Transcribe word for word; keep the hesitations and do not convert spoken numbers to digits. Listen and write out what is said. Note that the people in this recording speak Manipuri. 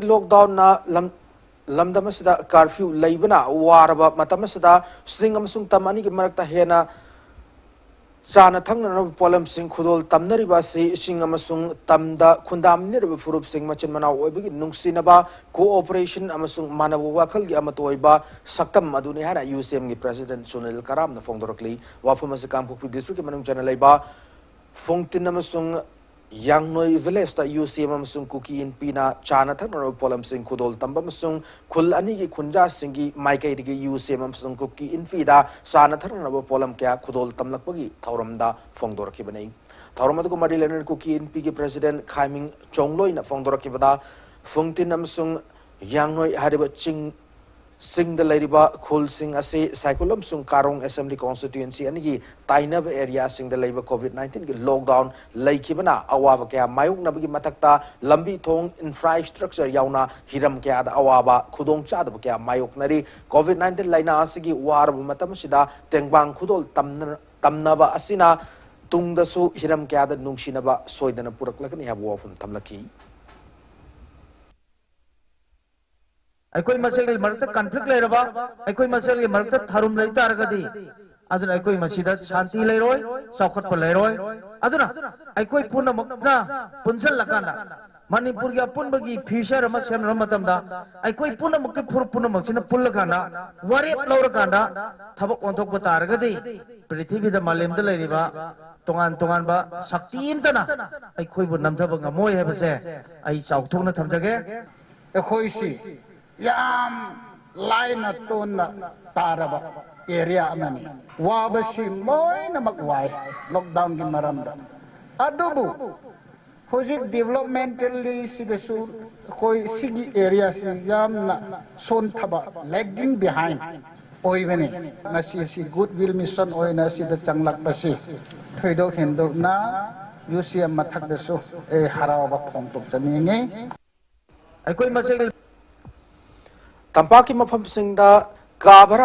ꯂꯣꯛꯗꯥꯎꯟꯅ ꯂꯝ-, ꯂꯝꯗꯝ ꯑꯁꯤꯗ ꯀꯥꯔꯐ꯭ꯌꯨ ꯂꯩꯕꯅ ꯋꯥꯔꯕ ꯃꯇꯝ ꯑꯁꯤꯗ ꯆꯤꯡ ꯑꯃꯁꯨꯡ ꯇꯝ ꯑꯅꯤꯒꯤ ꯃꯔꯛꯇ ꯍꯦꯟꯅ ꯆꯥꯅ ꯊꯛꯅꯅꯕ ꯄꯣꯠꯂꯝꯁꯤꯡ ꯈꯨꯗꯣꯜ ꯇꯝꯅꯔꯤꯕ ꯑꯁꯤ ꯆꯤꯡ ꯑꯃꯁꯨꯡ ꯇꯝꯗ ꯈꯨꯟꯗꯥꯃꯤꯟꯅꯔꯤꯕ ꯐꯨꯔꯨꯞꯁꯤꯡ ꯃꯆꯤꯟ ꯃꯅꯥꯎ ꯑꯣꯏꯕꯒꯤ ꯅꯨꯡꯁꯤꯅꯕ, cooperation ꯑꯃꯁꯨꯡ ꯃꯥꯟꯅꯕ ꯋꯥꯈꯜꯒꯤ ꯑꯃꯠꯇ ꯑꯣꯏꯕ ꯁꯛꯇꯝ ꯑꯗꯨꯅꯤ ꯍꯥꯏꯅ ꯌꯨ ꯁꯤ ꯑꯦꯝꯒꯤ president ꯁꯨꯅꯤꯜ ꯀꯔꯥꯝꯅ ꯐꯣꯡꯗꯣꯔꯛꯂꯤ꯫ ꯋꯥꯐꯝ ꯑꯁꯤ ꯀꯥꯡꯄꯣꯛꯄꯤ districtꯀꯤ ꯃꯅꯨꯡ ꯆꯟꯅ ꯂꯩꯕ ꯐꯣꯡꯇꯤꯟ ꯑꯃꯁꯨꯡ ꯌꯥꯡꯅꯣꯏ villageꯇ ꯌꯨ ꯁꯤ ꯑꯦꯝ ꯑꯃꯁꯨꯡ ꯀꯨꯀꯤ ꯏꯟꯄꯤꯅ ꯆꯥꯅ ꯊꯛꯅꯅꯕ ꯄꯣꯠꯂꯝꯁꯤꯡ ꯈꯨꯗꯣꯜ ꯇꯝꯕ ꯑꯃꯁꯨꯡ ꯈꯨꯜ ꯑꯅꯤꯒꯤ ꯈꯨꯟꯖꯥꯁꯤꯡꯒꯤ ꯃꯥꯏꯀꯩꯗꯒꯤ ꯌꯨ ꯁꯤ ꯑꯦꯝ ꯑꯃꯁꯨꯡ ꯀꯨꯀꯤ ꯏꯟꯄꯤꯗ ꯆꯥꯅ ꯊꯛꯅꯅꯕ ꯄꯣꯠꯂꯝ ꯀꯌꯥ ꯈꯨꯗꯣꯜ ꯇꯝꯂꯛꯄꯒꯤ ꯊꯧꯔꯝꯗ ꯐꯣꯡꯗꯣꯔꯛꯈꯤꯕꯅꯤ꯫ ꯊꯧꯔꯝ ꯑꯗꯨꯒ ꯃꯔꯤ ꯂꯩꯅꯅ ꯀꯨꯀꯤ ꯏꯟꯄꯤꯒꯤ president ꯈꯥꯏꯃꯤꯡ ꯆꯣꯡꯂꯣꯏꯅ ꯐꯣꯡꯗꯣꯔꯛꯈꯤꯕꯗ, ꯐꯣꯡꯇꯤꯟ ꯑꯃꯁꯨꯡ ꯌꯥꯡꯅꯣꯏ ꯍꯥꯏꯔꯤꯕ ꯆꯤꯡ ꯆꯤꯡꯗ ꯂꯩꯔꯤꯕ ꯈꯨꯜꯁꯤꯡ ꯑꯁꯤ ꯁꯥꯏꯈꯨꯜ ꯑꯃꯁꯨꯡ ꯀꯥꯔꯣꯡ assembly constituency ꯑꯅꯤꯒꯤ ꯇꯥꯏꯅꯕ areaꯁꯤꯡꯗ ꯂꯩꯕ COVID nineteenꯒꯤ lockdown ꯂꯩꯈꯤꯕꯅ ꯑꯋꯥꯕ ꯀꯌꯥ ꯃꯥꯌꯣꯛꯅꯕꯒꯤ ꯃꯊꯛꯇ ꯂꯝꯕꯤ ꯊꯣꯡ, infrastructure ꯌꯥꯎꯅ ꯍꯤꯔꯝ ꯀꯌꯥꯗ ꯑꯋꯥꯕ ꯈꯨꯗꯣꯡꯆꯥꯗꯕ ꯀꯌꯥ ꯃꯥꯌꯣꯛꯅꯔꯤ꯫ COVID nineteen ꯂꯥꯏꯅꯥ ꯑꯁꯤꯒꯤ ꯋꯥꯔꯕ ꯃꯇꯝ ꯑꯁꯤꯗ ꯇꯦꯡꯕꯥꯡ ꯈꯨꯗꯣꯜ ꯇꯝꯅ-, ꯇꯝꯅꯕ ꯑꯁꯤꯅ ꯇꯨꯡꯗꯁꯨ ꯍꯤꯔꯝ ꯀꯌꯥꯗ ꯅꯨꯡꯁꯤꯅꯕ ꯁꯣꯏꯗꯅ ꯄꯨꯔꯛꯂꯒꯅꯤ ꯍꯥꯏꯕ ꯋꯥꯐꯝ ꯊꯝꯂꯛꯈꯤ꯫ ꯑꯩꯈꯣꯏ ꯃꯁꯦꯜꯒꯤ ꯃꯔꯛꯇ conflict ꯂꯩꯔꯕ, ꯑꯩꯈꯣꯏ ꯃꯁꯦꯜꯒꯤ ꯃꯔꯛꯇ ꯊꯥꯔꯨꯝ ꯂꯩ ꯇꯥꯔꯒꯗꯤ, ꯑꯗꯨꯅ ꯑꯩꯈꯣꯏ ꯃꯁꯤꯗ ꯁꯥꯟꯇꯤ ꯂꯩꯔꯣꯏ, ꯆꯥꯎꯈꯠꯄ ꯂꯩꯔꯣꯏ꯫ ꯑꯗꯨꯅ ꯑꯩꯈꯣꯏ ꯄꯨꯝꯅꯃꯛꯅ ꯄꯨꯟꯁꯤꯜꯂꯀꯥꯟꯗ ꯃꯅꯤꯄꯨꯔꯒꯤ ꯑꯄꯨꯟꯕꯒꯤ future ꯑꯃ ꯁꯦꯝꯅꯕ ꯃꯇꯝꯗ ꯑꯩꯈꯣꯏ ꯄꯨꯝꯅꯃꯛꯀꯤ ꯐꯨꯔꯨꯞ ꯄꯨꯝꯅꯃꯛꯁꯤꯅ ꯄꯨꯜꯂꯀꯥꯟꯗ, ꯋꯥꯔꯦꯞ ꯂꯧꯔꯀꯥꯟꯗ ꯊꯕꯛ ꯑꯣꯟꯊꯣꯛꯄ ꯇꯥꯔꯒꯗꯤ, ꯄ꯭ꯔꯤꯊꯤꯕꯤꯗ, ꯃꯥꯂꯦꯝꯗ ꯂꯩꯔꯤꯕ ꯇꯣꯉꯥꯟ ꯇꯣꯉꯥꯟꯕ ꯁꯛꯇꯤ ꯑꯃꯇꯅ ꯑꯩꯈꯣꯏꯕꯨ ꯅꯝꯊꯕ ꯉꯝꯃꯣꯏ ꯍꯥꯏꯕꯁꯦ ꯑꯩ ꯆꯥꯎꯊꯣꯛꯅ ꯊꯝꯖꯒꯦ꯫ ꯑꯩꯈꯣꯏꯁꯤ ꯌꯥꯝ ꯂꯥꯏꯅ ꯇꯣꯟꯅ ꯇꯥꯔꯕ area ꯑꯃꯅꯤ꯫ ꯋꯥꯕꯁꯤ ꯂꯣꯏꯅꯃꯛ ꯋꯥꯏ lockdownꯒꯤ ꯃꯔꯝꯗ꯫ ꯑꯗꯨꯕꯨ ꯍꯧꯖꯤꯛ developmentally ꯁꯤꯗꯁꯨ ꯑꯩꯈꯣꯏ ꯁꯤꯒꯤ areaꯁꯤ ꯌꯥꯝꯅ ꯁꯣꯟꯊꯕ, lagging behind ꯑꯣꯏꯕꯅꯤ꯫ ꯉꯁꯤ ꯑꯁꯤ Good Will Mission ꯑꯣꯏꯅ ꯁꯤꯗ ꯆꯪꯂꯛꯄꯁꯤ ꯊꯣꯏꯗꯣꯛ ꯍꯦꯟꯗꯣꯛꯅ ꯌꯨ ꯁꯤ ꯑꯦꯝ ꯃꯊꯛꯇꯁꯨ ꯑꯩ ꯍꯔꯥꯎꯕ ꯐꯣꯡꯗꯣꯛꯆꯅꯤꯡꯏ꯫ ꯑꯩꯈꯣꯏ ꯃꯁꯦꯜ ꯇꯝꯄꯥꯛꯀꯤ ꯃꯐꯝꯁꯤꯡꯗ ꯀꯥ ꯚꯔꯥ